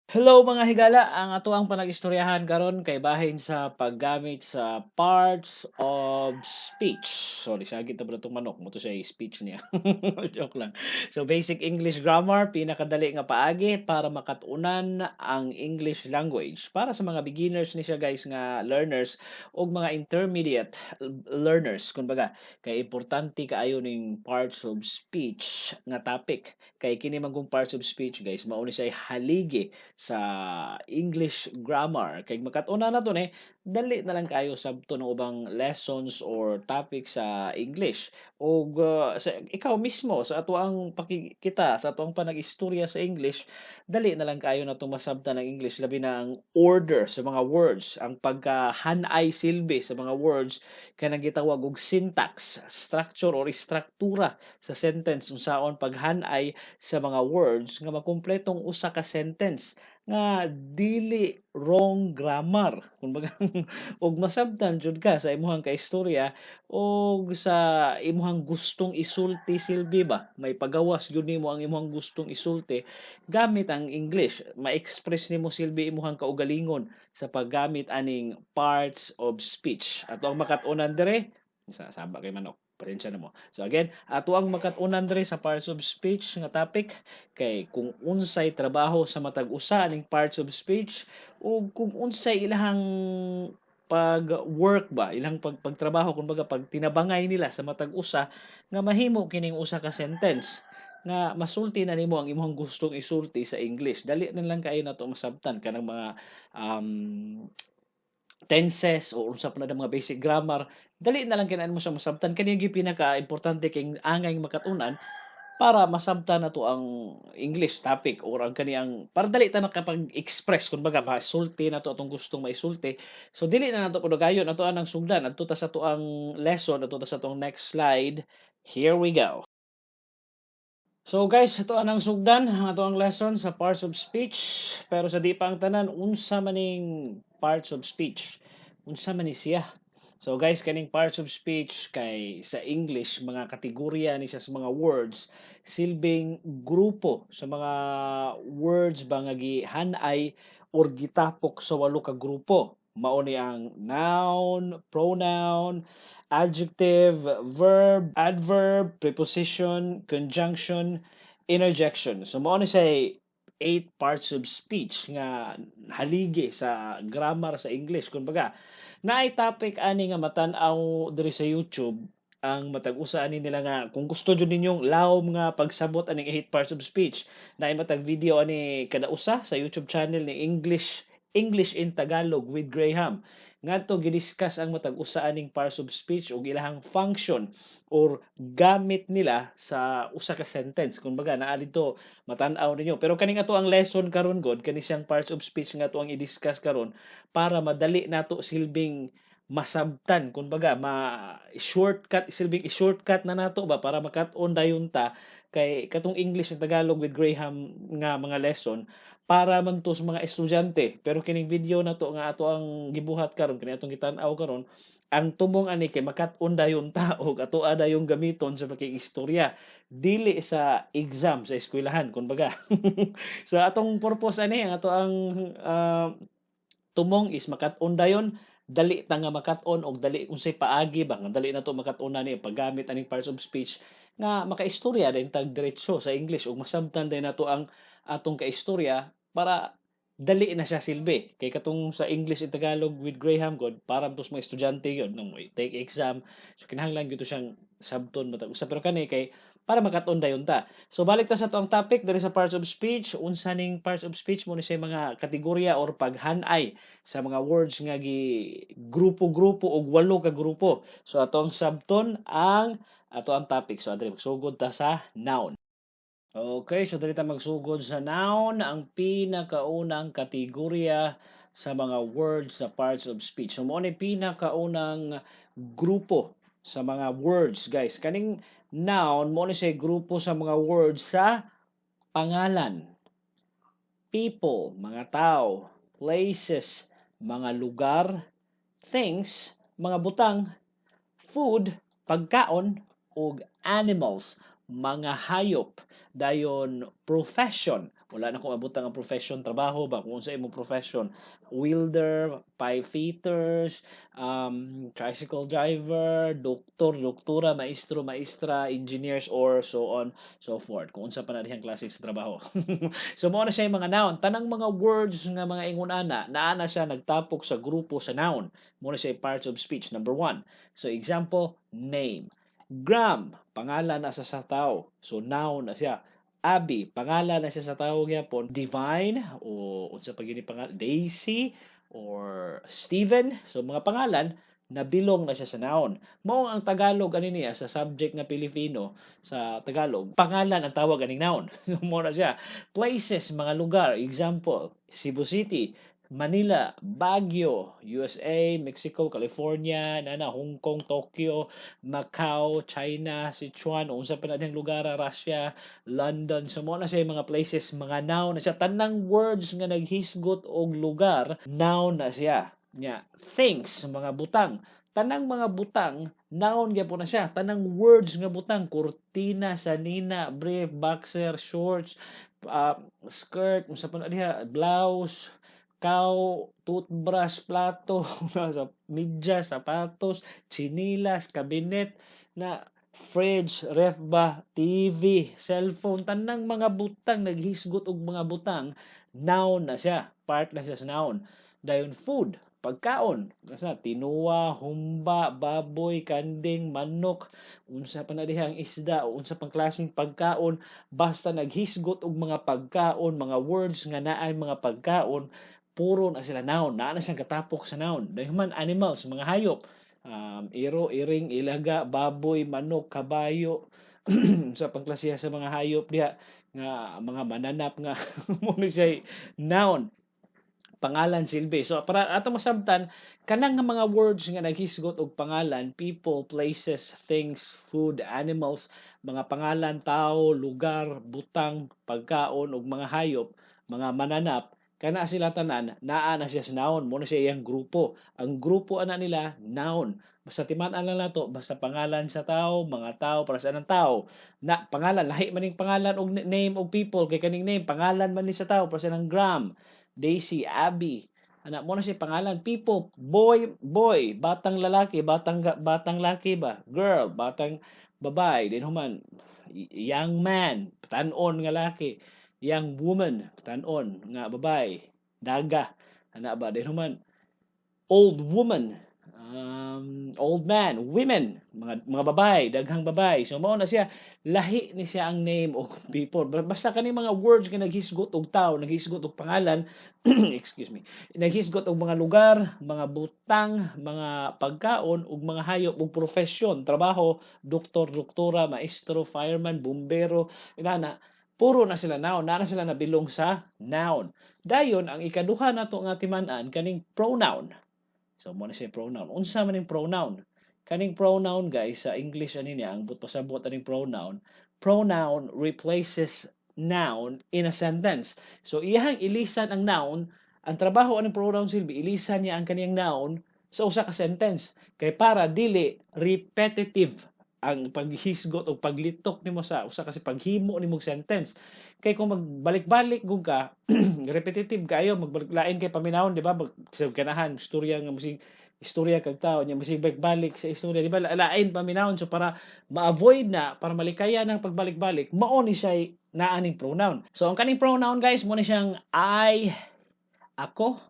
Hello, mga higala, ang atoang panag-istoryahan karon kay bahin sa paggamit sa parts of speech. Sorry, sagit na ba itong manok? Mao to siya speech niya. Joke lang. So basic English grammar, pinakadali nga paagi para makat-unan ang English language. Para sa mga beginners ni siya, guys, nga learners o mga intermediate learners, kumbaga, kay importante kaayo ning parts of speech nga topic. Kay kini man kung parts of speech, guys, mao ni siya haligi sa English grammar. Kay makat-unan na to ni, dali na lang kayo sabton ng ubang lessons or topic sa English. O sa ikaw mismo sa atoang pakikita, sa atoang panag-istorya sa English, dali na lang kayo na masabtan ng English, labi na ang order sa mga words, ang pagkahanay silbi sa mga words, kanang gitawag og syntax, structure or istruktura sa sentence, unsaon paghanay sa mga words nga makumpletong usa ka sentence nga dili wrong grammar kumbaga, ug masabtan jud ka sa imuhang kaistorya ug sa imuhang gustong isulti silbi ba. May pagawas gyud nimo ang imuhang gustong isulti gamit ang English. Ma-express nimo silbi imuhang kaugalingon sa paggamit aning parts of speech. Ato ang makat-unan dire sa saba kay manok. Pasensya na mo. So again, ato ang makat-unan diri sa parts of speech nga topic kay kung unsay trabaho sa matag usa aning parts of speech o kung unsay ilahang pag-work ba, ilang pagtrabaho kumbaga, pagtinabangay nila sa matag usa nga mahimo kining usa ka sentence nga masulti na nimo ang imong gustong isulti sa English. Dali na lang kaayo nato masabtan kanang mga tenses o unsa pa na mga basic grammar, dali na lang kinaan mo siya masabtan. Kani gyud pinaka-importante kay angay makat-unan para masabtan nato ang English topic or ang kaniyang para dali ta makapag-express kumbaga, masulti nato atong gustong maisulti. So dili na nato padugayon, ato anang sugdan. Adto ta sa atoang lesson, adto ta sa atong next slide. Here we go. So guys, ato anang sugdan ang atoang lesson sa parts of speech. Pero sa di pa ang tanan, unsa maning parts of speech? Unsa man ni siya? So guys, kaning parts of speech kay sa English mga kategorya ni siya sa mga words, silbing grupo sa mga words ba nga gihanay or gitapok sa walo ka grupo. Mao ni ang noun, pronoun, adjective, verb, adverb, preposition, conjunction, interjection. So mao ni siya eight parts of speech nga haligi sa grammar sa English. Kumbaga, naay topic ani nga matan-aw diri sa YouTube ang matag usa ani nila nga kung gusto jud ninyong lawom nga pagsabot aning eight parts of speech, naay matag video ani kada usa sa YouTube channel ni English English in Tagalog with Graham. Ngadto gidiscuss ang matag usa aning parts of speech ug ilahang function or gamit nila sa usa ka sentence. Kumbaga, naa didto, matan-aw ninyo. Pero kaning ato ang lesson karon god, kani siyang parts of speech nga ato ang i-discuss karon para madali nato silbing masabtan kumbaga, ma shortcut silbing i-shortcut na nato ba para makat-on dayon ta. Kay katong English in Tagalog with Graham nga mga lesson, para man to sa mga estudyante, pero kining video na to nga ato ang gibuhat karon, kini atong gitan-aw karon, ang tumong ani kay makat-on dayon ta og ato dayong gamiton sa pakig-istorya, dili sa exam sa eskwelahan kumbaga. So atong purpose ani, ang ato ang tumong is makat-on dayon, dali ta nga makat-on og dali unsay paagi ba nga dali nato makat-onan ni paggamit aning parts of speech nga makaistorya din tag diretso sa English ug masabtan din nato ang atong kaistorya para dali na siya silbi. Kay katong sa English in Tagalog with Graham god, para to sa mga estudyante yun nung take exam, so kinahanglan gyud to siyang sabton matag usa, pero kani kay para makat-on dayon ta. So balik ta sa atoang topic diri sa parts of speech. Unsa ning parts of speech? Mo ni siya mga kategorya or paghanay sa mga words nga gi grupo-grupo og walo ka grupo. So atong sabton ang ato ang topic. So adre magsugod ta sa noun. Okay, so diri ta magsugod sa noun, ang pinakaunang kategorya sa mga words sa parts of speech. So mo ni pinakaunang grupo sa mga words, guys. Kaning noun mo ni siya grupo sa mga words sa pangalan. People, mga tao, places, mga lugar, things, mga butang, food, pagkaon, ug animals, mga hayop. Dayon profession Wala na ko mabutang ang profession, trabaho ba, kung unsa imong profession. Welder, pipe fitters, tricycle driver, doktor, doktora, maestro, maestra, engineers, or so on, so forth. Kung unsa pa na dihang klase sa trabaho. So mao na siya yung mga noun. Tanang mga words nga mga ingon ana, naa na siya nagtapok sa grupo sa noun. Mao na siya parts of speech number one. So example, name. Graham, pangalan na sa tao. So noun na siya. Abby, pangalan na siya sa tao gyapon. Divine o unsa pa gini pangalan, Daisy or Steven. So mga pangalan nabilong na siya sa noun. Mao ang Tagalog ani niya sa subject nga Pilipino sa Tagalog, pangalan ang tawag aning noun. Mao na siya. Places, mga lugar, example, Cebu City, Manila, Baguio, USA, Mexico, California, nana, Hong Kong, Tokyo, Macau, China, Sichuan, unsa pa na dihang lugar, Russia, London. So mao na siya yung mga places, mga noun na siya. Tanang words nga naghisgot og lugar, noun na siya. Nya, things, mga butang. Tanang mga butang, noun gyapon na siya. Tanang words nga butang, kurtina, sanina, brief, boxer, shorts, skirt, unsa pa na diha, blouse, cow, toothbrush, plato, sa medyas, sapatos, tsinilas, kabinet, na fridge, ref ba, TV, cellphone, tanang mga butang naghisgot og mga butang, noun na siya. Part na siya sa noun. Dayon food, pagkaon, kasa tinuwa, humba, baboy, kanding, manok, unsa pa na diha ang isda o unsa pang klaseng pagkaon, basta naghisgot og mga pagkaon, mga words nga naay mga pagkaon, puro na sila noun. Naa na siyang katapok sa noun. Dayon man animals, mga hayop, iro, iring, ilaga, baboy, manok, kabayo, sa pangklasiha sa mga hayop diha nga mga mananap nga mao ni siya noun, pangalan silbi. So para ato masabtan kanang nga mga words nga naghisgot og pangalan, people, places, things, food, animals, mga pangalan, tao, lugar, butang, pagkaon ug mga hayop, mga mananap, kana sila tanan naa na siya sa noun. Mao na siya iyang grupo. Ang grupo ana nila noun. Basta timan-an lang nato, basta pangalan sa tao, mga tao, para sa anang tao. Na pangalan lahi man ning pangalan og name og people kay kaning name pangalan man ni sa tao, para sa nang Graham, Daisy, Abby. Ana mao na siya pangalan. People, boy, boy, batang lalaki, batang laki ba? Girl, batang babae. Then human, young man, tan-on nga laki. Young woman, tan-on nga babae. Daga. Ana ba? Then human, old woman, old man, women, mga babae, daghang babae. So mao na siya, lahi ni siya ang name og people. Basta kani mga words nga naghisgot og tao, naghisgot og pangalan, excuse me, naghisgot og mga lugar, mga butang, mga pagkaon ug mga hayop ug profesyon, trabaho, doktor, doktora, maestro, fireman, bumbero, inana, puro na sila noun, naa na sila nabilong sa noun. Dayon ang ikaduha nato nga timan-an kaning pronoun. So mao na siya pronoun. Unsa man ning pronoun? Kaning pronoun, guys, sa English ani niya ang but pasabot aning pronoun. Pronoun replaces noun in a sentence. So iyahang ilisan ang noun, ang trabaho aning pronoun silbi ilisan niya ang kaniyang noun sa usa ka sentence kay para dili repetitive ang paghisgot o paglitok nimo sa usa kasi paghimo nimo sentence. Kay kung magbalik-balik gud ka, repetitive kayo, magbalik lain kay paminawon, di ba? Mag sa ganahan istorya nga musig istorya kag tao nya musig balik sa istorya, di ba? Lain paminawon. So para ma-avoid na, para malikayan ang pagbalik-balik, mao ni siya naa ning pronoun. So ang kaning pronoun, guys, mao ni siyang I, ako,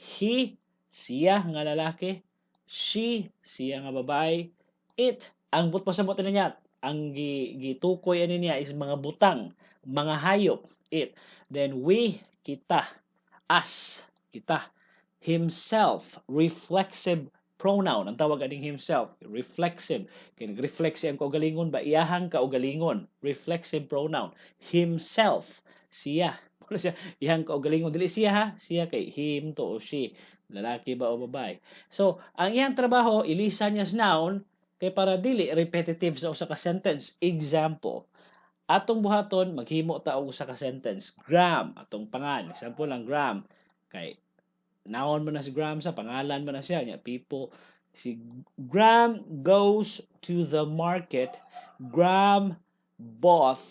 he, siya nga lalaki, she, siya nga babae, it, ang but pasabot ani niya, ang gitukoy ani niya is mga butang, mga hayop, it. Then we, kita, us, kita, himself, reflexive pronoun. Ang tawag aning himself, reflexive. Kay nag-reflect siya ang kaugalingon ba, iyahang kaugalingon. Reflexive pronoun. Himself, siya. Wala siya, iyang kaugalingon. Dili siya ha, siya kay him to o she. Lalaki ba o babae. So, ang iyang trabaho, ilisan niya sa noun, kay para dili repetitive sa usa ka sentence. Example, atong buhaton, maghimo ta og usa ka sentence. Graham, atong pangan. Example lang, Graham. Kay noun man na si Graham, sa pangalan man na siya niya. People, si Graham goes to the market. Graham bought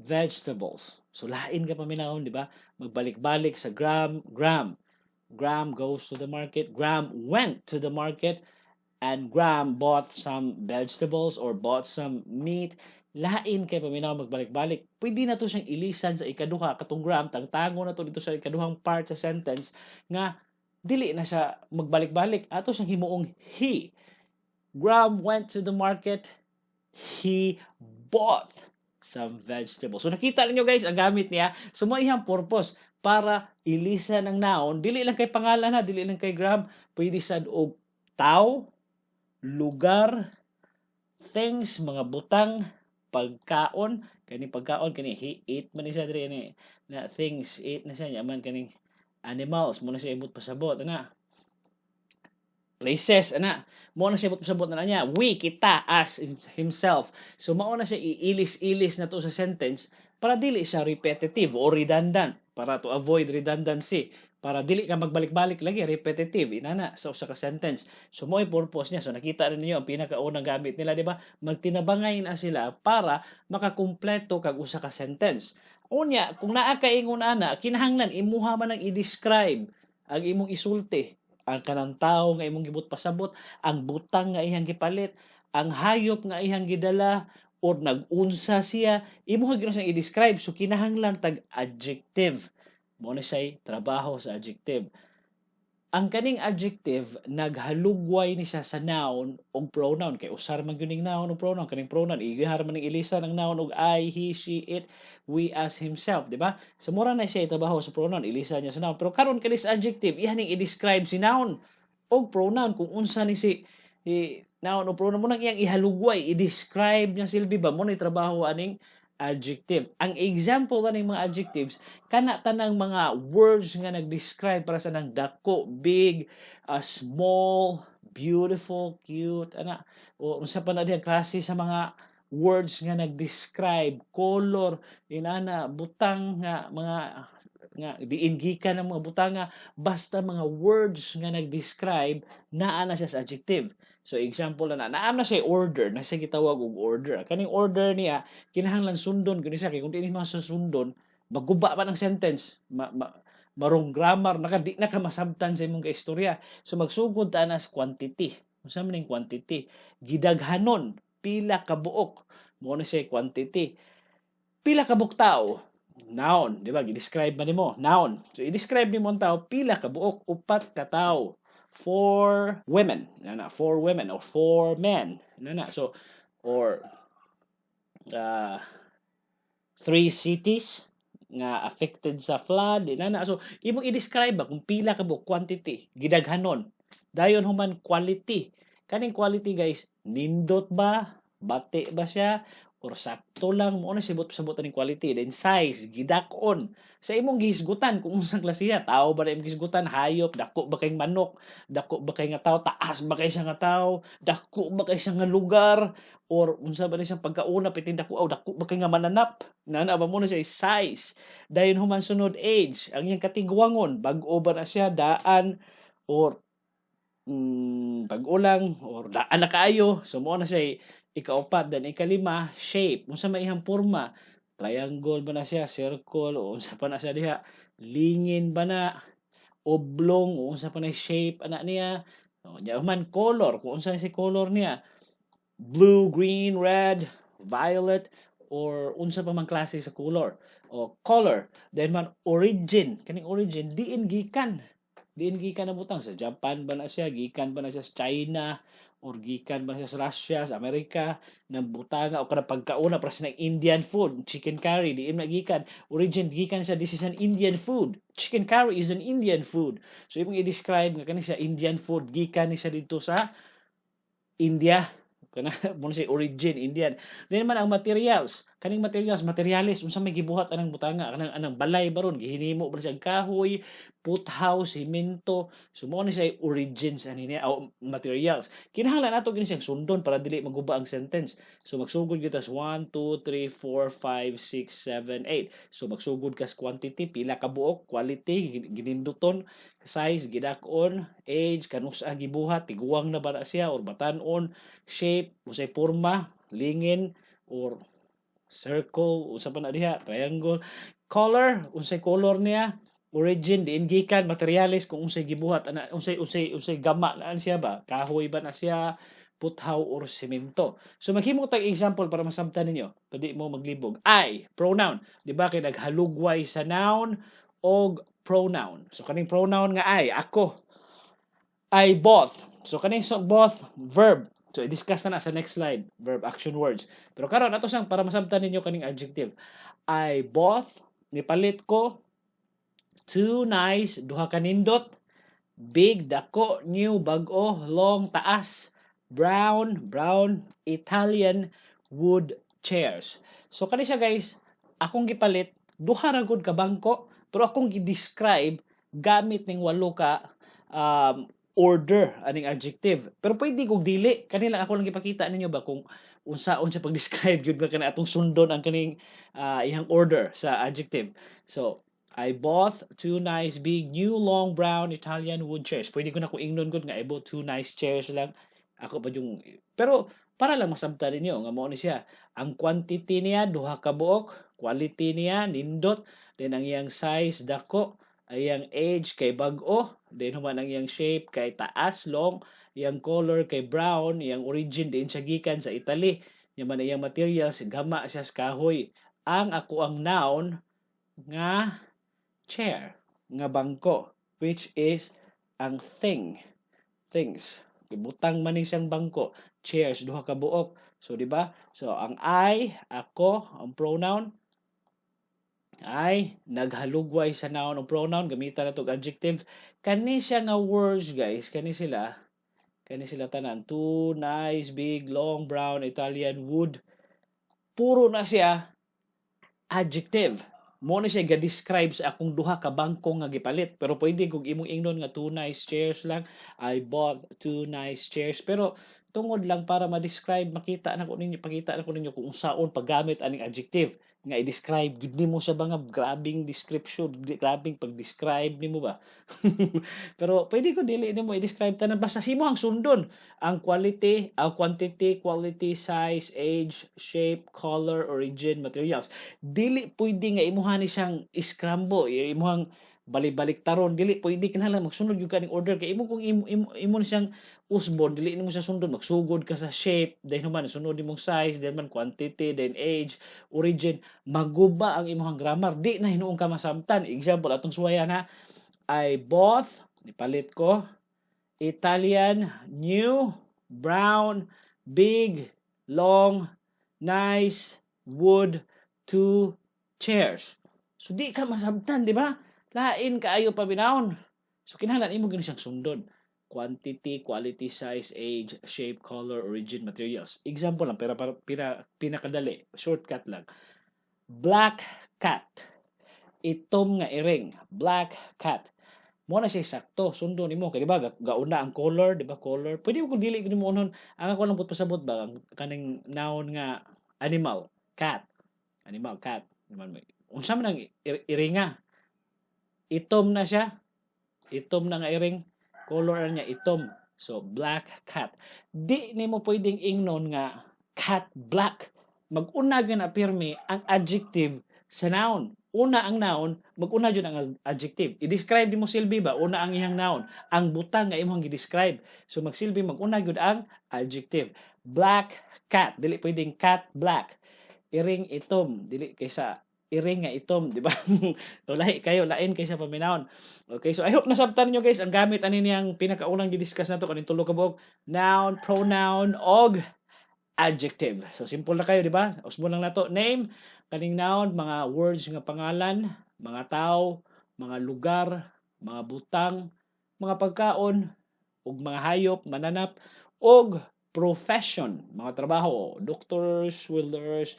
vegetables. So lain ka paminawon, di ba? Magbalik-balik sa Graham, Graham. Graham goes to the market. Graham went to the market and Graham bought some vegetables or bought some meat. Lain kay paminaw magbalik-balik. Pwede na to siyang ilisan sa ikaduha katong Graham, tangtango na to dito sa ikaduhang part sa sentence nga dili na siya magbalik-balik. Ato siyang himuong he. Graham went to the market. He bought some vegetables. So nakita ninyo, guys, ang gamit niya. So mao iyang purpose para ilisan ang noun. Dili lang kay pangalan ha, dili lang kay Graham. Pwede sad og tao, lugar, things, mga butang, pagkaon, kani pagkaon kani he ate man ni siya diri ni na things ate na siya nya man kaning animals mo na siya ibot pasabot ana, places ana mo na siya ibot pasabot na niya, we, kita, us, himself. So mao na siya iilis-ilis na to sa sentence para dili siya repetitive or redundant, para to avoid redundancy, para dili ka magbalik-balik lagi, repetitive inana sa usa ka sentence. So mo purpose niya. So nakita rin niyo ang pinakaunang gamit nila, di ba? Magtinabangay na sila para makakumpleto kag usa ka sentence. Unya kung naa ka ingon ana, kinahanglan imuha man ang i-describe ang imong isulti, ang kanang tawo nga imong gibot pasabot, ang butang nga iyang gipalit, ang hayop nga iyang gidala or nag-unsa siya, imo gyud siyang i-describe. So kinahanglan tag adjective. Mo na siya trabaho sa adjective. Ang kaning adjective naghalugway ni siya sa noun ug pronoun kay usar man gyud ning noun ug pronoun. Kaning pronoun igihar man ning ilisan ang noun og I, he, she, it, we, us, himself, di ba? So mura na siya trabaho sa pronoun, ilisan niya sa noun. Pero karon kani sa adjective, iyan ning i-describe si noun og pronoun kung unsa ni si noun o pronoun mo nang iyang ihalugway, i-describe niya silbi ba. Mo na trabaho aning adjective. Ang example aning mga adjectives, kana tanang mga words nga nag-describe para sa nang dako, big, small, beautiful, cute, ana, o unsa pa na diha klase sa mga words nga nag-describe color, inana, butang nga mga nga diin gikan ang mga butang nga basta mga words nga nag-describe, naa na siya sa adjective. So example na naa na siya order, na siya gitawag og order. Kaning order niya kinahanglan sundon gyud siya kay kung di nimo sa sundon, maguba pa ng sentence, marong grammar naka, di na ka masabtan sa imong kaistorya. So magsugod ta na sa quantity. Unsa man ning quantity? Gidaghanon, pila ka buok. Mo na siya quantity. Pila ka buok tao? Noun, di ba? Gi-describe man nimo, noun. So i-describe nimo ang tao, pila ka buok, upat ka tawo. Four women, na four women or four men, na so or three cities nga affected sa flood, na. So imong i-describe ba kung pila ka buok, quantity, gidaghanon. Dayon human quality. Kaning quality, guys, nindot ba? Bati ba siya? Or sakto lang? Mo na sibot sabot aning quality. Then size, gidak-on sa imong gihisgutan kung unsang klasiya tao ba na imong gihisgutan, hayop, dako ba kay manok, dako ba kay nga tao, taas ba kay siya nga tao, dako ba kay siya nga lugar, or unsa ba ni siyang pagkauna pitin dako aw dako ba kay nga mananap nana ba. Mo na siya size. Dayon human sunod, age, ang iyang katigwangon, bag-o ba na siya, daan or bag-o lang or daan na kaayo. So mo na siya ikaupat. Then ikalima, shape, unsa may iyang porma, triangle ba na siya, circle, o unsa pa na siya diha, lingin ba na, oblong, o unsa pa na shape ana niya. O nya man color, kung unsa si color niya, blue, green, red, violet, or unsa pa man klase sa color o color. Then man origin. Kaning origin, diin gikan, diin gikan ang butang, sa Japan ba na siya gikan, ba na siya sa China, or gikan ba siya sa Russia, sa Amerika ng butanga o kada pagkauna para sa Indian food, chicken curry, diin na gikan? Origin, gikan siya, this is an Indian food. Chicken curry is an Indian food. So imong i-describe nga kani siya Indian food, gikan ni siya dito sa India kana mo na siya origin, Indian. Then man ang materials. Kaning materials, materialis, unsa may gibuhat anang butanga, kanang anang balay baron gihinimo ba siya kahoy, put house, simento. So mo ni siya origins ani niya o materials. Kinahanglan nato gini siyang sundon para dili maguba ang sentence. So magsugod gyud tas 1, 2, 3, 4, 5, 6, 7, 8. So magsugod kas quantity, pila ka buok, quality, gininduton, size, gidak-on, age, kanus-a gibuhat, tiguang na ba na siya or batan-on, shape, unsay porma, lingin or Circle, unsa pa na diha, triangle. Color, unsay color niya, origin, diin gikan, materials, kung unsay gibuhat ana, unsay gama na siya ba, kahoy ba na siya, puthaw or semento. So maghimo tag example para masabtan ninyo. Pwede mo maglibog. I, pronoun. Di ba kay naghalugway sa noun og pronoun. So kaning pronoun nga I, ako. I bought. So kaning so bought, verb. So i-discuss na na sa next slide, verb action words. Pero karon ato sang para masabtan ninyo kaning adjective. I bought, nipalit ko, two nice, duha ka nindot, big, dako, new, bag-o, long, taas, brown, brown, Italian wood chairs. So kani siya, guys, akong gipalit duha ra gud ka bangko, pero akong gi-describe gamit ning walo ka order aning adjective. Pero pwede kog dili, kani lang ako lang gipakita ninyo ba kung unsaon siya pag-describe gyud ba kana atong sundon ang kaning iyang order sa adjective. So I bought two nice big new long brown Italian wood chairs. Pwede ko na kung ingnon gud nga I bought two nice chairs lang. Ako pa yung, pero para lang masabtan ninyo nga mao ni siya. Ang quantity niya duha ka buok, quality niya nindot, then ang iyang size dako, iyang age kay bag-o, then human ang iyang shape kay taas, long, iyang color kay brown, iyang origin diin siya gikan sa Italy. Nya man iyang materials gama siya sa kahoy. Ang ako ang noun nga chair, nga bangko, which is ang thing, things. Butang man ni siyang bangko, chairs, duha ka buok. So di ba? So ang I, ako, ang pronoun ay naghalugway sa noun o pronoun, gamitan na tog adjective. Kani siya nga words, guys, kani sila tanan, two nice big long brown Italian wood, puro na siya adjective. Mo na siya ga-describe sa akong duha ka bangko nga gipalit. Pero pwede kung imong ingnon nga two nice chairs lang, I bought two nice chairs. Pero tungod lang para ma-describe, makita na ko ninyo, pakita na ko ninyo kung unsaon paggamit aning adjective nga i-describe gud nimo sa ba nga grabing description, grabing pag-describe nimo ba. Pero pwede ko dili nimo i-describe tanan, basta imo ang sundon ang quality, ang quantity, quality, size, age, shape, color, origin, materials. Dili pwede nga imuha ni siyang scramble, imuhang balik-balik taron, dili pwede. Kinahanglan magsunod gyud ka ning order kay imo kung imo ni siyang usbon, dili nimo siya sundon, magsugod ka sa shape, then human sunod nimong size, then man quantity, then age, origin, maguba ang imong grammar, di na hinuon ka masabtan. Example atong suwayan ha. I bought, nipalit ko, Italian new brown big long nice wood two chairs. So di ka masabtan, di ba? Lain kaayo paminawon. So kinahanglan imo gyud siyang sundon. Quantity, quality, size, age, shape, color, origin, materials. Example lang, pero para pinakadali, shortcut lang. Black cat. Itom nga iring, black cat. Mo na siya sakto, sundon nimo kay di ba gauna ang color, di ba color? Pwede mo kung dili gud mo unon. Ang ako lang pud pasabot ba ang kaning noun nga animal, cat. Animal, cat. Unsa man ang iringa? Itom na siya. Itom na nga iring. Color niya itom. So black cat. Di nimo pwedeng ingnon nga cat black. Mag-una gyud na pirmi ang adjective sa noun. Una ang noun, mag-una jud ang adjective. I-describe nimo silbi ba, una ang iyang noun. Ang butang nga imong gi-describe. So magsilbi mag-una gyud ang adjective. Black cat, dili pwedeng cat black. Iring itom, dili kaysa iring nga itom, di ba? Lahi kayo, lain kaysa paminawon. Okay, so I hope nasabtan niyo, guys, ang gamit ani niyang pinakaunang gidiscuss nato kaning tulo ka buok, noun, pronoun, og adjective. So simple na kayo, di ba? Usbon lang nato. Name, kaning noun, mga words nga pangalan, mga tao, mga lugar, mga butang, mga pagkaon, ug mga hayop, mananap, og profession, mga trabaho, doctors, welders,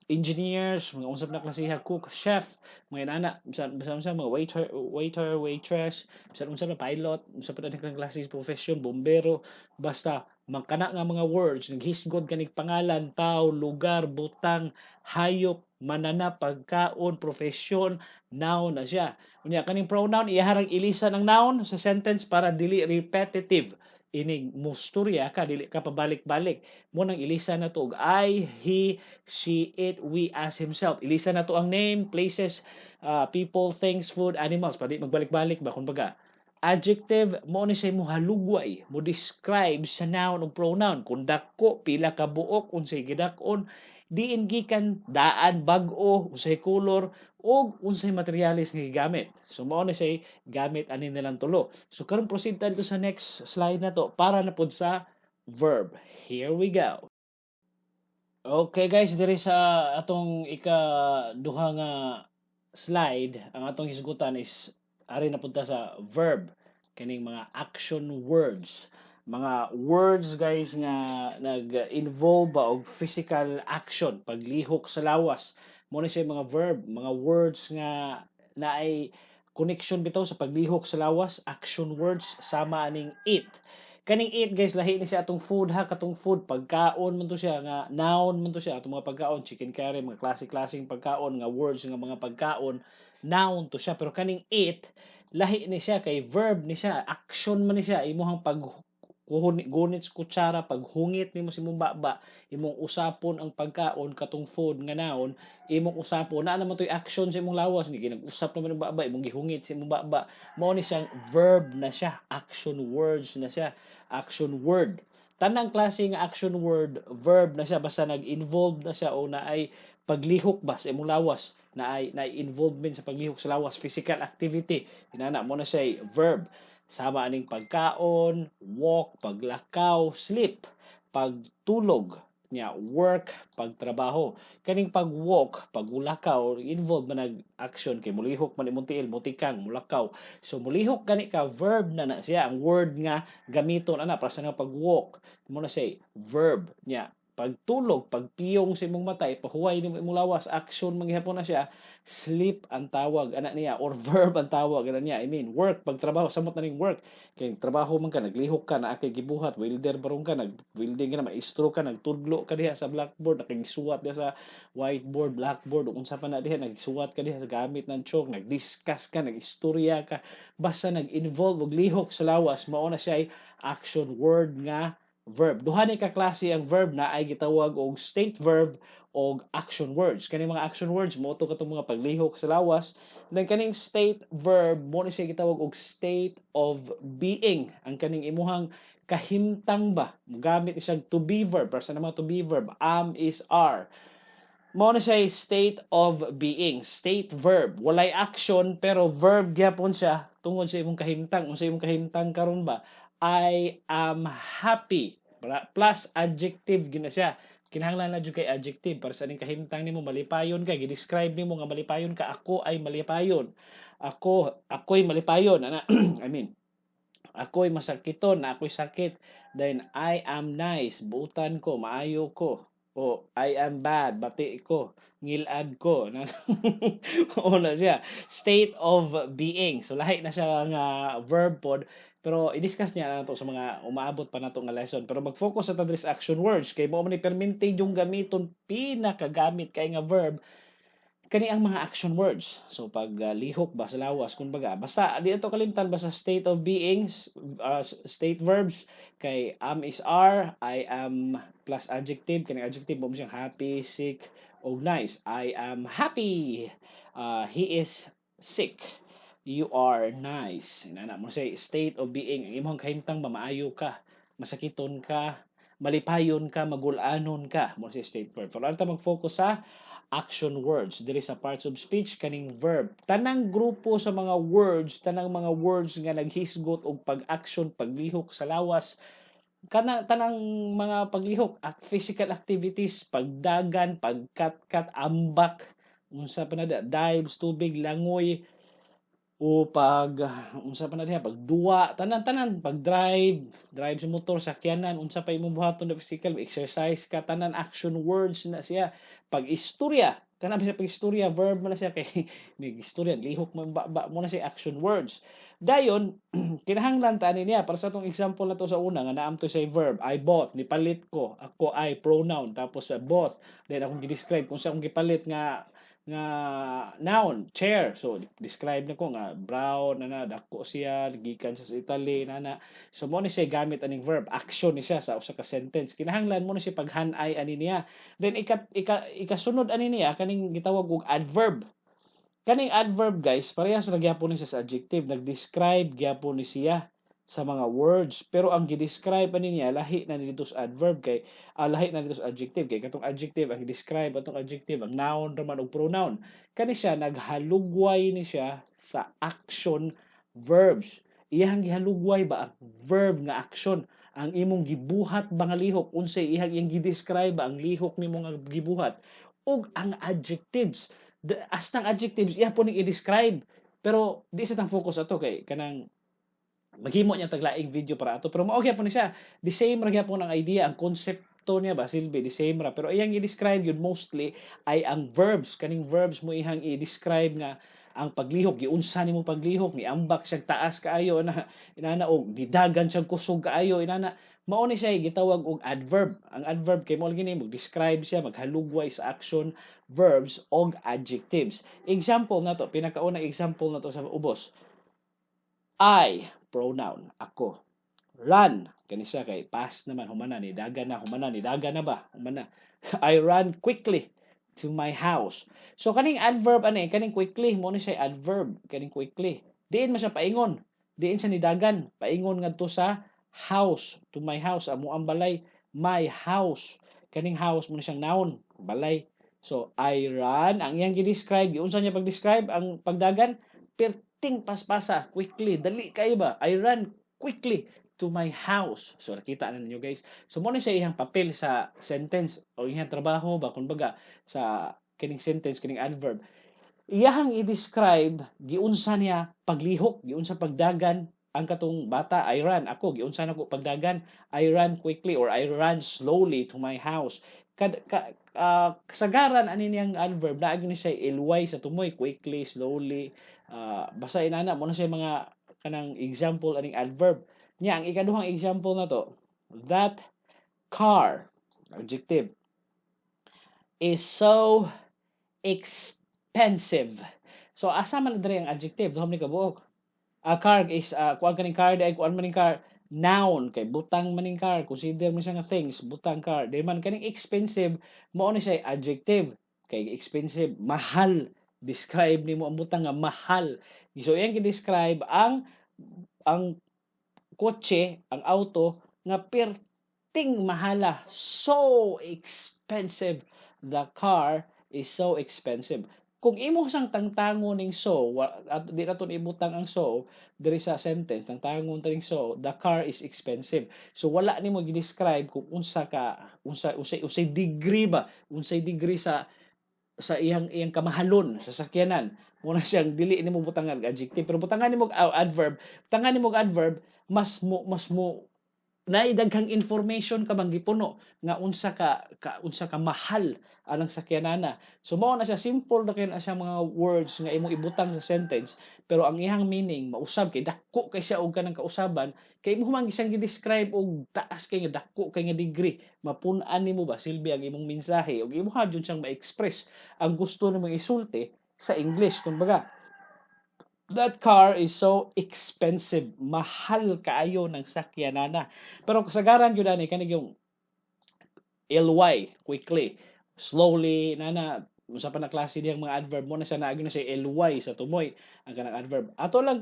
engineers, mga unsap na klasiha, cook, chef, mga inana, bisan bisan unsa mga waiter, waitress, bisan unsa na pilot, unsa pa na klase profession, bombero, basta mga nga mga words naghisgod kanig pangalan, tao, lugar, butang, hayop, mananap, pagkaon, profession, noun na siya. Unya kaning pronoun, iyaharang ilisan ang noun sa sentence para dili repetitive. Inig mustorya ka, dili ka pabalik-balik. Mao nang ilisa na to og I, he, she, it, we, us, himself. Ilisa na to ang name, places, people, things, food, animals, para di magbalik-balik ba, kumbaga. Adjective, mao ni siya mo halugway, mo describe sa noun ug pronoun. Kung dako, pila ka buok, unsay gidak-on, diin gikan, daan, bag-o, unsay color, ug unsay materyales nga gigamit. So mao ni siya gamit ani nilang tulo. So karon, proceed ta dito sa next slide na to para na pud sa verb. Here we go. Okay guys, diri sa atong ika duha nga slide, ang atong hisgutan is ari na punta sa verb, kaning mga action words, mga words, guys, nga nag-involve ba og physical action, paglihok sa lawas. Mao ni siya mga verb, mga words nga naay connection bitaw sa paglihok sa lawas, action words, sama aning "eat". Kaning "eat", guys, lahi ni siya atong "food" ha. Katong "food", pagkaon man to siya nga noun man to siya. Atong mga pagkaon, chicken curry, mga klase-klaseng pagkaon nga words nga mga pagkaon, noun to siya. Pero kaning "eat", lahi ni siya kay verb ni siya, action man ni siya, imuhang pag gunit sa kutsara, paghungit nimo sa imong baba, imong usapon ang pagkaon, katong "food" nga noun, imong usapon, naa naman to'y action sa imong lawas, nga ginag-usap naman ang baba, imong gihungit sa imong baba, mao ni siyang verb na siya, action words na siya, action word. Tanang klase nga action word, verb na siya, basta nag-involve na siya o naay paglihok ba sa imong lawas, naay involvement sa paglihok sa lawas, physical activity, inana mao na siya verb. Sama aning pagkaon, walk, paglakaw, sleep, pagtulog, nya work, pagtrabaho. Kaning pag-walk, paglakaw, involved man nag action kay mulihok man imong tiil, mutikang, mulakaw. So mulihok gani ka, verb na na siya, ang word nga gamiton ana para sa nga pag-walk. Mao na siya verb nya. Pagtulog, pagpiyong sa imong mata, ipahuway nimo imong lawas, action man gihapon na siya, sleep ang tawag ana niya or verb ang tawag ana niya. I mean, work, pagtrabaho, samot na ning work. Kay trabaho man ka, naglihok ka, naa kay gibuhat, welder baron ka, nag-welding ka na, maestro ka, nagtudlo ka diha sa blackboard, nakigsuwat diha sa whiteboard, blackboard, ug unsa pa na diha, nagsuwat ka diha sa gamit ng chalk, nag-discuss ka, nag-istorya ka, basta nag-involve og lihok sa lawas, mao na siya action word nga verb. Duha ni ka klase ang verb na ay gitawag og state verb og action words. Kani mga action words mao to katong mga paglihok sa lawas. Then kaning state verb, mao ni siya gitawag og state of being. Ang kaning imuhang kahimtang ba, gamit siya to be verb, para sa mga to be verb, am, is, are. Mao na siya state of being, state verb. Walay action pero verb gyapon siya tungod sa imong kahimtang. Unsa imong kahimtang karon ba? I am happy. Plus adjective gina siya. Kinahanglan na jud kay adjective para sa ning kahimtang nimo, malipayon ka, gi-describe nimo nga malipayon ka, ako ay malipayon. Ako'y malipayon ana, I mean, ako'y masakiton, na ako'y sakit. Then I am nice, buutan ko, maayo ko. O I am bad, bati ko, ngilad ko. Oo na siya. State of being. So lahi na siya nga verb pod. Pero i-discuss niya na to sa mga umaabot pa nato nga lesson. Pero mag-focus sa ta action words kay mao man ni permente yung gamiton, pinakagamit kay nga verb kani ang mga action words. So pag lihok ba sa lawas kumbaga, basta di ato kalimtan, basta state of being, state verbs kay am, is, are, I am plus adjective. Kani adjective mao siyang happy, sick og nice. I am happy. He is sick. You are nice. Inana mao say state of being. Ang imong kahimtang ba, maayo ka, masakiton ka, malipayon ka, magulanon ka. Mao siya state verb. Pero ta mag-focus sa action words diri sa parts of speech, kaning verb. Tanang grupo sa mga words, tanang mga words nga naghisgot og pag-action, paglihok sa lawas, kana tanang mga paglihok, physical activities, pagdagan, pagkatkat, ambak, unsa pa na, dives, tubig, langoy, o pag unsa pa na diha, pagduwa, tanan-tanan, pag-drive, drive sa motor, sakyanan, unsa pa imong buhaton na physical, exercise ka, tanan action words na siya. Pag-istorya, kana ba siya pag-istorya, verb man na siya kay mig-istorya, lihok man ba, mao na siya action words. Dayon, kinahanglan ta ani niya para sa atong example na to sa una nga naa man to sa verb, "I bought", nipalit ko, ako ay pronoun, tapos sa "bought", then akong gi-describe kung sa akong gipalit nga Nga noun, chair. So describe nako nga brown na na dako siya, gikan siya sa Italy nana. So mo ni siya gamit aning verb, action ni siya sa usa ka sentence. Kinahanglan mo ni siya paghanay ani niya. Then ika ikasunod ani niya kaning gitawag og adverb. Kaning adverb, guys, parehas ra gyapon ni siya sa adjective, nag-describe gyapon ni siya sa mga words, pero ang gi-describe ani niya lahi na dito sa adverb kay lahi na dito sa adjective, kay katong adjective, ang describe atong adjective ang noun raman og pronoun. Kani siya naghalugway ni siya sa action verbs. Iyang gihalugway ba ang verb nga action, ang imong gibuhat ba nga lihok, unsay iyang gi-describe ba ang lihok nimo nga gibuhat, ug ang adjectives, hastang adjectives iya po ning i-describe. Pero di sa tang focus ato kay kanang maghimo niya taglaing video para ato, pero mao gyapon ni siya, the same ra gyapon ang idea, ang konsepto niya ba, silbi the same ra. Pero iyang i-describe yun mostly ay ang verbs. Kaning verbs mo ihang i-describe nga ang paglihok, giunsa nimo paglihok, niambak siya taas kaayo na inana og gidagan siya kusog kaayo inana. Mao ni siya gitawag og adverb. Ang adverb kay mo lagi ni mag-describe siya, maghalugway sa action verbs og adjectives. Example na to, pinakaunang example na to sa ubos. I, pronoun, ako. Run, kani siya kay past naman, humana ni dagan na, humana ni dagan na ba, humana. I run quickly to my house. So kaning adverb ani, kaning quickly, mo ni siya adverb, kaning quickly. Diin man siya paingon. Diin siya nidagan, paingon ngadto sa house, to my house, amo ang balay, my house. Kaning house mo ni siyang noun, balay. So I run, ang iyang gi-describe, giunsa niya pag-describe ang pagdagan? Perting paspasa, quickly, dali kay ba? I run quickly to my house. So nakita na ninyo, guys. So mo ni siya iyang papel sa sentence o iyang trabaho ba kumbaga sa kining sentence, kining adverb. Iyahang i-describe giunsa niya paglihok, giunsa pagdagan ang katong bata. I run, ako, giunsa nako pagdagan? I run quickly or I run slowly to my house. Kasagaran ani niyang adverb naa gyud ni siya ly sa tumoy, quickly, slowly, basta inana. Mo na siya mga kanang example aning adverb niya. Ang ikaduhang example na to, that car, adjective, is so expensive. So asa man diri ang adjective? Duha man ni kabuok. A car is kuan, kaning car di kuan man ning car, noun kay butang man ning car, consider mo siya nga things, butang car. Di man kaning expensive mao ni siya adjective kay expensive, mahal, describe nimo ang butang nga mahal. So iyang gi-describe ang kotse, ang auto nga perting mahala, so expensive. The car is so expensive. Kung imo sang tangtangon ning so, at di naton ibutang ang so diri sa sentence, tangtangon ta ning so, the car is expensive. So wala nimo gi-describe kung unsa ka unsa unsay degree ba, unsay degree sa iyang kamahalon sa sakyanan. Muna siyang dili nimo butangan og adjective, pero butangan nimo og adverb, butangan nimo og adverb, mas mo naay daghang information ka bang gipuno nga unsa ka mahal anang sakyanana. So mao na siya, simple na kaayo na siya mga words nga imong ibutang sa sentence, pero ang iyang meaning mausab kay dako kay siya og kanang kausaban kay imo man siyang gi-describe og taas kay nga dako kay nga degree. Mapun-an nimo ba silbi ang imong mensahe ug imo jud siyang ma-express ang gusto nimong isulti sa English kumbaga. That car is so expensive. Mahal kaayo ng sakyanana. Pero kasagaran gyud ani kani yung ly, quickly, slowly, nana, usa pa na klase diyang mga adverb mo na siya, naa gyud na siya ly sa tumoy ang kanang adverb. Ato lang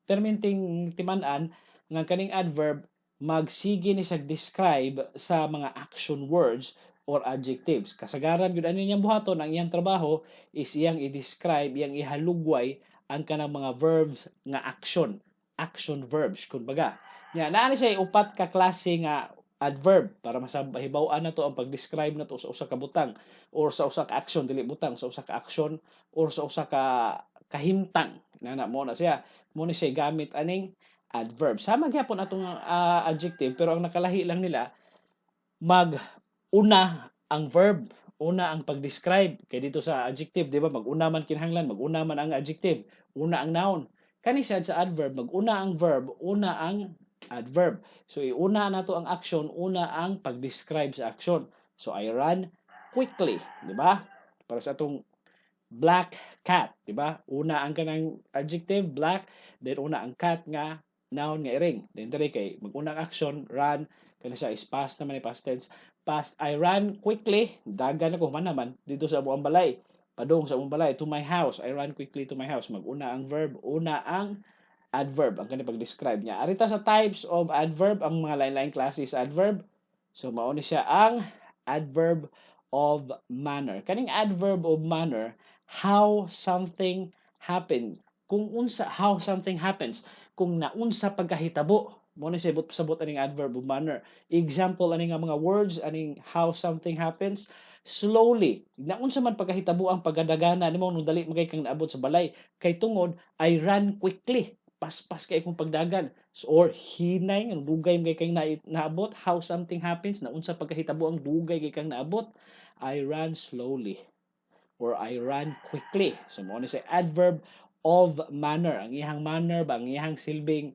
perminting timan-an nga kaning adverb magsige ni siya describe sa mga action words or adjectives. Kasagaran gyud ani niyang buhaton, ang iyang trabaho is iyang i-describe, iyang ihalugway ang kanang mga verbs nga action, action verbs kumbaga. Nya naa ni siya upat ka klase nga adverb para mahibaw-an nato ang pag-describe nato sa usa ka butang or sa usa ka action, dili butang, sa usa ka action or sa usa ka kahimtang nana. Mo na siya, mo ni siya gamit aning adverb. Sama gyapon atong adjective, pero ang nakalahi lang nila, mag una ang verb, una ang pag-describe. Kay dito sa adjective, di ba, mag-una man kinahanglan, mag-una man ang adjective, una ang noun. Kani siya sa adverb, mag-una ang verb, una ang adverb. So iuna nato ang action, una ang pag-describe sa action. So I run quickly, di ba? Para sa atong Black cat, di ba? Una ang kanang adjective, black, then una ang cat nga noun nga iring. Then diri kay mag-unang action, run, kani siya is past naman ni past tense. Past, I ran quickly, dagan ako man naman dito sa among balay. Padung sa among balay, to my house. I ran quickly to my house. Mag-una ang verb, una ang adverb ang kani pag-describe niya. Arita sa types of adverb, ang mga lain-lain classes adverb. So mao ni siya ang adverb of manner. Kaning adverb of manner, how something happened. Kung unsa, how something happens, kung naunsa pagkahitabo, mo ni siya sabot aning adverb of manner. Example ani nga mga words aning how something happens: slowly. Naunsa man pagkahitabo ang pagkadagana nimo nung dali magay kang naabot sa balay kay tungod I ran quickly, paspas kay akong pagdagan. So, or hinay nga dugay kay kang naabot. How something happens, naunsa pagkahitabo ang dugay kay kang naabot: I ran slowly or I ran quickly. So mo ni siya adverb of manner. Ang iyang manner ba, ang iyang silbing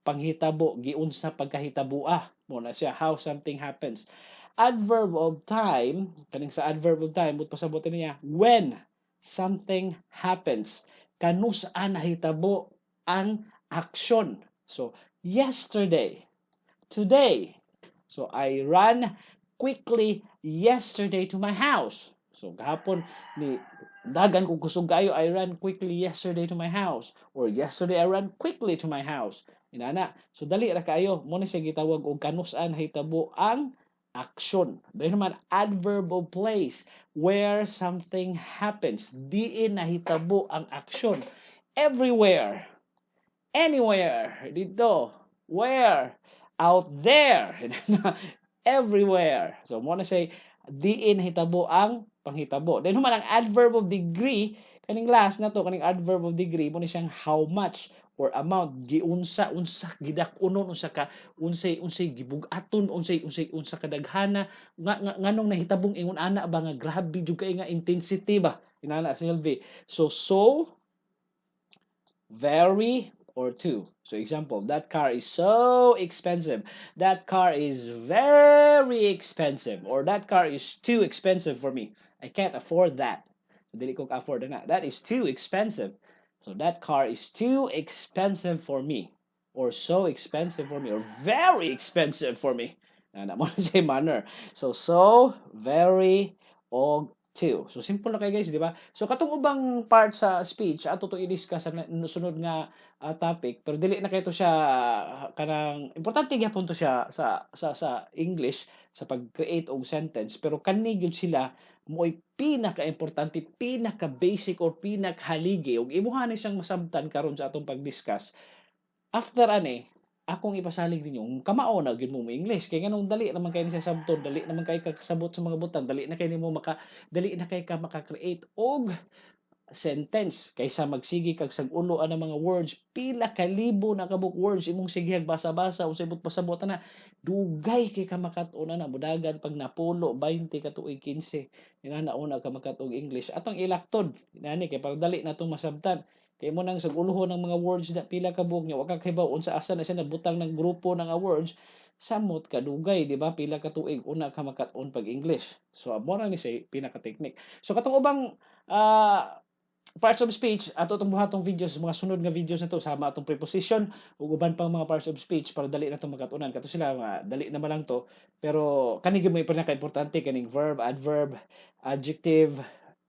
panghitabo, giunsa pagkahitaboa. Mo na siya how something happens. Adverb of time, kaning sa adverb of time, but pasabot niya when something happens. Kanus-a nahitabo ang action. So, yesterday, today. So, I ran quickly yesterday to my house. So, gahapon ni dagan ko kusog kayo, I ran quickly yesterday to my house. Or yesterday I ran quickly to my house. Inana. So, dali ra kayo. Mo ni siya gitawag og kanus-an nahitabo ang action. Dahil naman, adverb of place, where something happens. Diin nahitabo ang action. Everywhere. Anywhere. Dito. Where? Out there. Everywhere. So, mo na say, diin nahitabo ang panghitabo. Then human ang adverb of degree, kaning last na to, kaning adverb of degree, mo ni siyang how much or amount, giunsa, unsa gidak-unon, unsa ka unsay unsay gibug-aton, unsay unsay unsa kadaghana nga nganong nahitabong ingon ana ba nga grabe jud kay nga intensity ba inana silbi. So very or too. So example, that car is so expensive. That car is very expensive. Or that car is too expensive for me. I can't afford that. So, dili ko ka-afford na. That is too expensive. So that car is too expensive for me. Or so expensive for me. Or very expensive for me. Na mo na siya manner. So, very, og too. So simple na kay guys, di ba? So katong ubang part sa speech ato to i-discuss sa sunod nga topic, pero dili na kay to siya kanang importante gyapon to siya sa English sa pag-create og sentence, pero kani gyud sila mo'y pinaka-importante, pinaka-basic or pinakahaligi ug imuha ni siyang masabtan karon sa atong pag-discuss. After ani, akong ipasalig ninyo, kamao na gyud mo English kay nganong dali naman kay ni siya sabton, dali naman kay kasabot sa mga butang, dali na kay ka maka-create og sentence kaysa magsige kag sag-ulo ang mga words, pila ka libo na kabuk words imong sigehag basa-basa, unsay buot pasabot ana, dugay kay ka makat-on ana, mudagan pag napulo, 20 ka tuig, 15 inana una ka makat-og English. Atong ilaktod inani kay para dali natong masabtan. Kay mo nang sag-ulohon ng mga words na pila ka buok niya, wa ka kahibaw unsa asa na siya nabutang ng grupo ng words, samot kadugay, di ba? Pila ka tuig una ka makat-on pag English. So amo ra ni siya pinaka technique. So katong ubang parts of speech, ato itong buhatong videos, mga sunod nga videos na to, sama atong preposition ug uban pang mga parts of speech para dali na itong makatunan. Kato sila mga dali naman lang to, pero kani gyud mo pinaka-importante kaning verb, adverb, adjective,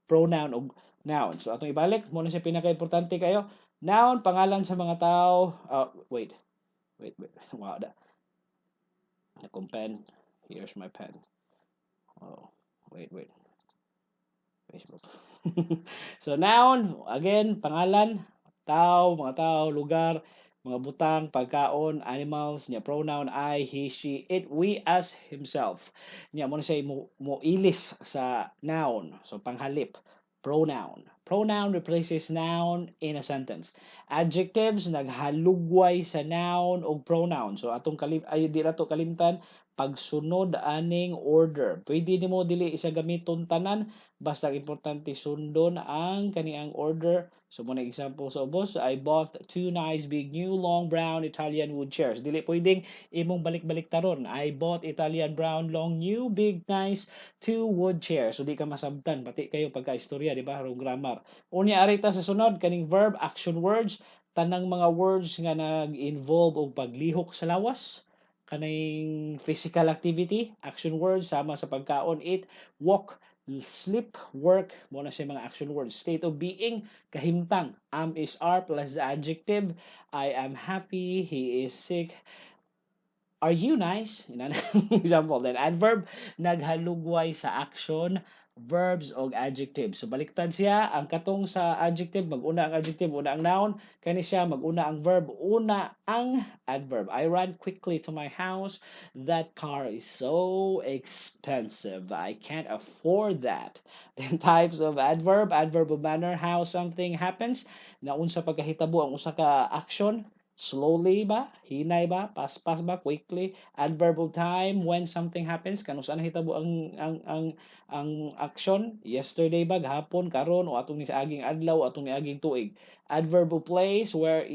pronoun ug noun. So atong ibalik, mo na siya pinaka-importante kayo. Noun, pangalan sa mga tao. Wait. Wait, wait. Wow, da. Akong pen. Here's my pen. Oh, wait, wait. Facebook. So noun, again, pangalan, tao, mga tao, lugar, mga butang, pagkaon, animals, nya pronoun, I, he, she, it, we, us, himself. Nya mo na siya mo ilis sa noun. So panghalip, pronoun. Pronoun replaces noun in a sentence. Adjectives naghalugway sa noun o pronoun. So atong kalim ay di ra to kalimtan pagsunod aning order. Pwede nimo dili siya gamiton tanan, basta ang importante sundon ang kaniang order. So mao na example sa ubos, "I bought two nice big new long brown Italian wood chairs." Dili pwedeng imong balik-balik taron. "I bought Italian brown long new big nice two wood chairs." So di ka masabtan, pati kayo pagka-istorya, di ba? Wrong grammar. Unya ari ta sa sunod kaning verb action words, tanang mga words nga nag-involve og paglihok sa lawas, kaning physical activity, action words sama sa pagkaon, eat, walk, sleep, work, mao na siya mga action words. State of being, kahimtang, am, is, are plus the adjective. I am happy, he is sick. Are you nice? Ina example. Then adverb, naghalugway sa action, verbs og adjective. So baliktad siya, ang katong sa adjective, mag-una ang adjective, una ang noun, kani siya mag-una ang verb, una ang adverb. I ran quickly to my house. That car is so expensive. I can't afford that. Then types of adverb, adverb of manner, how something happens, naunsa pagkahitabo ang usa ka action, slowly ba, hinay ba, paspas ba, quickly. Adverb of time, when something happens, kanus-a nahitabo ang action, yesterday ba, gahapon, karon, o atong niaging adlaw, atong niaging tuig. Adverb of place, where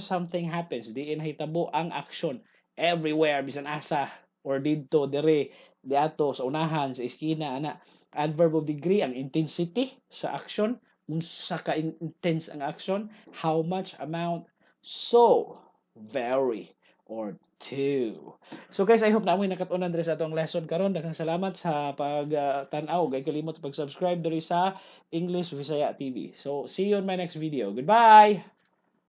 something happens, diin nahitabo ang action, everywhere, bisan asa, or didto, dire, diato, sa unahan, sa iskina, ana. Adverb of degree, ang intensity sa action, unsa ka intense ang action, how much, amount, so, very, or too. So guys, I hope naa moy nakat-unan diri sa atong lesson karon. Daghang salamat sa pag-tan-aw. Ug ay kalimot pag-subscribe diri sa English Visaya TV. So, see you in my next video. Goodbye!